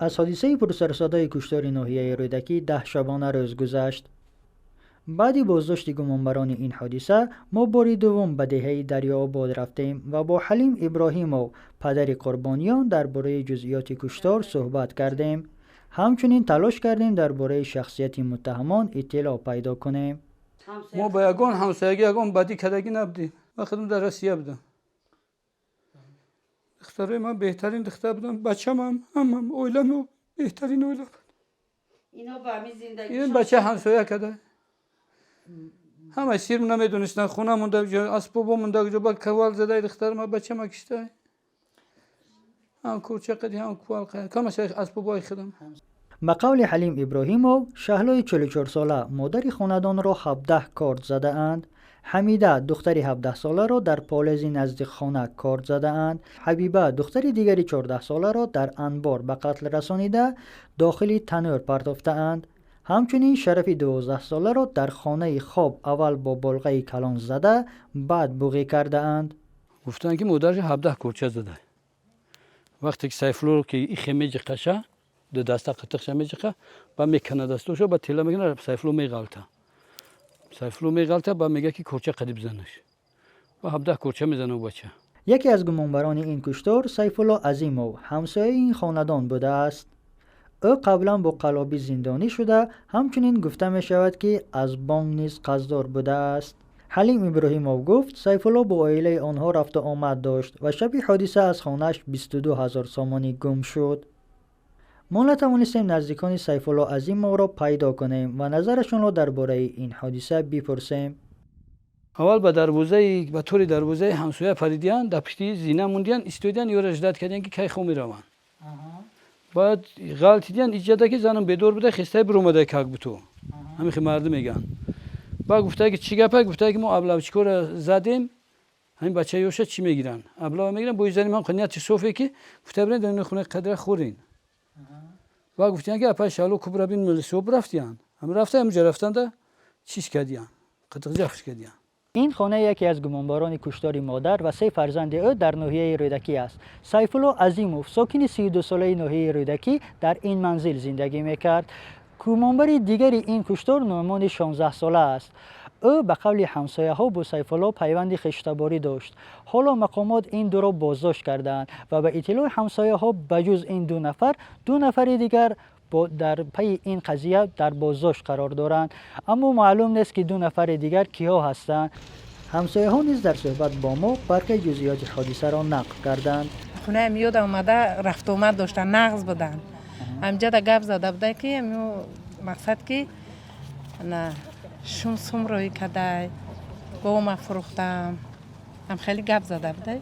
Аз ҳодисаи пурсарусадои куштори ноҳияи Рӯдакӣ 10 шабона рӯз гузашт. Баъди боздошти гумонбарони ин ҳодиса мо бори дуввум ба деҳаи Дарёобод рафтем ва бо Ҳалим Иброҳимов, падари қурбониён, дар бораи ҷузъиёти куштор суҳбат кардем. Ҳамчунин талош кардем дар бораи шахсияти муттаҳамон иттилоъ пайдо кунем. Мо ба ягон ҳамсоягӣ ягон бадӣ кардагӣ набудем. Ман худам дар Россия будам. Духтарои ман беҳтарин духтар буданд, бачамам, ҳамам, оилам беҳтарин оила буд. Ин бача ҳамсоя карда. Ҳама сирм намедонистанд, хона монда, асбобо монда, ҷо ба кавал задаи духтарма, бачама киштай. Ҳам кӯча қади, ҳам кувал қади, камаш асбобои худам. Ба қавли Ҳалим Иброҳимов, Шаҳлои 44сола модари хонадонро 17 корд задаанд. Ҳамида, духтари 17соларо дар полези назди хона корд задаанд. Ҳабиба, духтари дигари 14соларо дар анбор ба қатл расонида, дохили танӯр партофтаанд. Ҳамчунин Шарафи 12соларо дар хонаи хоб аввал бо болғаи калон зада, баъд буғӣ кардаанд. Гуфтанд, ки модараш 17 корча зада. Вақте ки Сайфулло ки ихе меҷиқаша, ду даста қитиқша меҷиқа, ба мекана дастошо, ба тела мекана, Сайфулло меғалта. Сайфулло меғалта, ба мега, ки корча қадиб занаш. Ба 17 корча мезана ӯ бача. Яке аз гумонбарони ин куштор Сайфулло Азимов, ҳамсояи ин хонадон будааст. Ӯ қаблан бо қаллобӣ зиндонӣ шуда, ҳамчунин гуфта мешавад, ки аз бонк низ қарздор будааст. Ҳалим Иброҳимов гуфт, Сайфулло бо оилаи онҳо рафту омад дошт ва шаби ҳодиса аз хонааш 22 ҳазор сомонӣ гум шуд. Мо натавонистем наздикони Сайфулло Азимовро пайдо кунем ва назарашонро дар бораи ин ҳодиса бипурсем. Аввал ба дарвозаи, ба тори дарвозаи ҳамсоя паридиян, дар пишти зина мондиян, истодиян, ёра ждать кардиян, ки кай хо мераванд. Баъд ғалтидиян, иҷада ки занам бедор буда, хестай биромада, как буту ҳамин хел мардум мегӯянд. Баъд гуфта, ки чӣ гапа? Гуфта, ки мо облавчикора задем, ҳамин бача ёша чӣ мегиранд, облава мегиранд, бо заним ҳам нияти софе, ки гуфта бирен дар хонаи қадра хӯрин. Баъд гуфтиян, ки апай Шаҳло кубра бин, милисиё рафтиян, ҳам рафта, ҳамҷа рафтанда чиз кардиян, қитиқҷафш кардиян. Ин хона яке аз гумонбарони куштори модар ва се фарзанди ӯ дар ноҳияи Рӯдакӣ аст. Сайфулло Азимов, сокини 32солаи ноҳияи Рӯдакӣ, дар ин манзил зиндагӣ мекард. Гумонбари дигари ин куштор Нуъмони 16сола аст. Ӯ ба қавли ҳамсояҳо бо Сайфулло пайванди хештаборӣ дошт. Ҳоло мақомот ин дуро боздошт кардаанд ва ба иттилои ҳамсояҳо, ба ҷуз ин ду нафар, ду нафари дигар дар пайи ин қазия дар боздошт қарор доранд, аммо маълум нест, ки ду нафари дигар киҳо ҳастанд. Ҳамсояҳо низ дар суҳбат бо мо бархе ҷузъиёти ҳодисаро нақл карданд. Хонаам ёд омада, рафтуомад доштанд, нағз буданд. Ҳамҷада гап зада буда, ки мақсад, ки на шум сум рӯй кадай, гома фурӯхтам, ҳам хеле гап зада буда.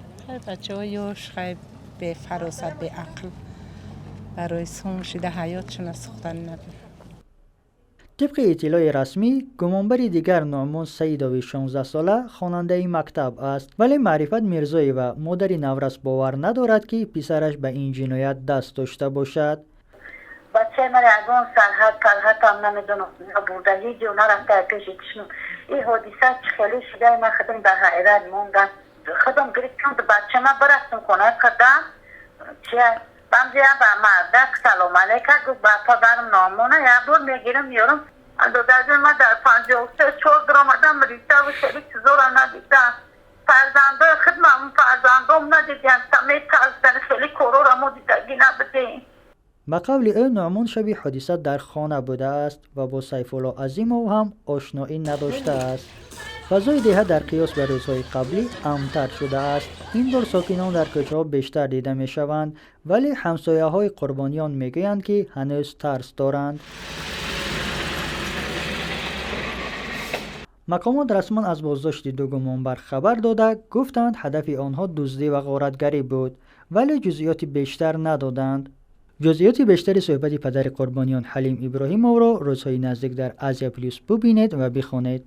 Бачаҳо ёш, хай, бефаросат, беақл, барои сум шида ҳаётшона сӯхтани набуд. Тибқи иттилои расмӣ, гумонбари дигар Нуъмон Саидови 16сола хонандаи мактаб аст, вале Маърифат Мирзоева, модари наврас, бовар надорад, ки писараш ба ин ҷиноят даст дошта бошад. Бачаи ман ягон сарҳад парҳатам намедонам набурда, ҳеҷ ҷо нарафта пеши чишмам. Ин ҳодиса чӣ хеле шуда, ман худам дар ҳайрат мондам. Худам гирифтам бачама, бирафтам хонаи худам. Чия бамзия ба мардак салом алейка гуфт, ба падарам номона як бор мегирам, меёрам. Додарҷон, ман дар 53 чор даромадам, ритаву хеле чизора надидам. Фарзандои худмам, фарзандом надидям, метарсидан, хеле корора мо дидагӣ набудем. Ба қавли ӯ, Нуъмон шаби ҳодиса дар хона будааст ва бо Сайфулло Азимов ҳам ошноӣ надоштааст. Фазои деҳа дар қиёс ба рӯзҳои қаблӣ амнтар шудааст. Ин бор сокинон дар кӯчаҳо бештар дида мешаванд, вале ҳамсояҳои қурбониён мегӯянд, ки ҳанӯз тарс доранд. Мақомот расман аз боздошти ду гумонбар хабар дода, гуфтанд, ҳадафи онҳо дуздӣ ва ғоратгарӣ буд, вале ҷузъиёти бештар надоданд. Ҷузъиёти бештари суҳбати падари қурбониён Ҳалим Иброҳимовро рӯзҳои наздик дар Азия Плюс бубинед ва бихонед.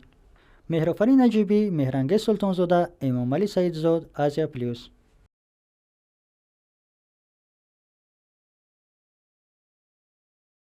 Меҳрофарин Наҷибӣ, Меҳрангез Султонзода, Эмомалӣ Саидзод, Азия Плюс.